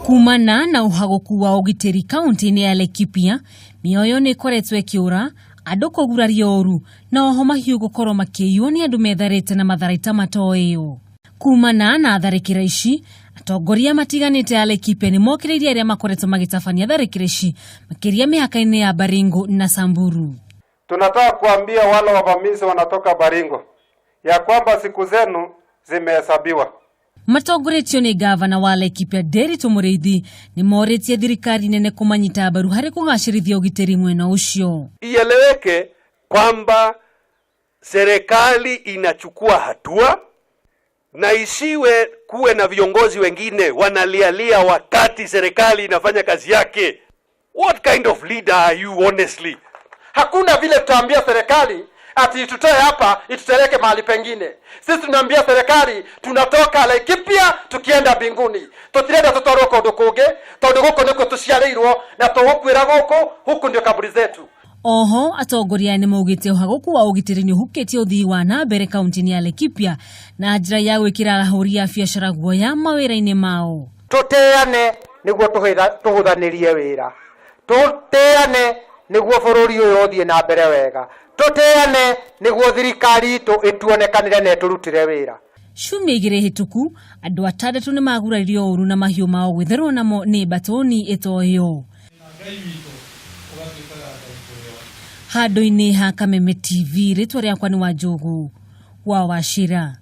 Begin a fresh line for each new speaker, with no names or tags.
Kumana na ũhagũku wa ũgitĩri kaunti-inĩ ya Laikipia, mĩoyo nĩ ĩkoretwo ĩkĩũra, andũ kũgurario ũru, na oho mahiũ gũkorwo makĩiywo nĩ andũ metharĩte na matharaita matoĩyo. Kumana na tharĩkĩra ici, atongoria matiganĩte a Laikipia nĩ mokĩrĩirie arĩa makoretwo magĩtabania tharĩkĩra ici, makĩria mĩhaka-inĩ ya Baringo na Samburu.
Tunataka kuambia wale wavamizi wanatoka Baringo ya kwamba siku zenu zimehesabiwa.
Matongoretio nĩ ngavana wa Laikipia Nderitu Mũrĩithi nĩ morĩtie thirikari nene kũmanyita mbaru harĩ kũgacĩrithia ũgitĩri mwena ũcio.
Ieleweke kwamba serikali inachukua hatua na isiwe kuwe na viongozi wengine wanalialia wakati serikali inafanya kazi yake. What kind of leader are you honestly?
Hakuna vile tutaambia serikali ati itutoe hapa itupeleke mahali pengine. Sisi tunaambia serikali tunatoka Laikipia tukienda mbinguni, tutirenda tutwarwo kundu kungi tondu guku nikuo tuciarĩirwo na tũgũkuĩra gũkũ, huku ndio kaburi zetu.
Oho atongoria aya nĩmaugĩte ũhagũku wa ũgitĩri nĩ ũhukĩtie ũthii wa na mbere kaunti-inĩ ya Laikipia na njĩra ya gwĩkĩra ahũri a biacara guoya mawĩra-inĩ mao.
Tũtĩane nĩguo tũhũthanĩrie wĩra, tũtĩane nĩguo bũrũri ũyũ ũthiĩ na mbere wega, tũtĩane nĩguo thirikari itũ ĩtuonekanĩre na ĩtũrutĩre wĩra.
Ciumia igĩrĩ hĩtũku andũ atandatũ nĩ maguraririo ũru na mahiũ mao gwĩtherwo namo nĩ mbatũni ĩtoĩyo. Handũ-inĩ ha Kameme TV, rĩtwa rĩakwa nĩ Wanjũgũ wa Wachira.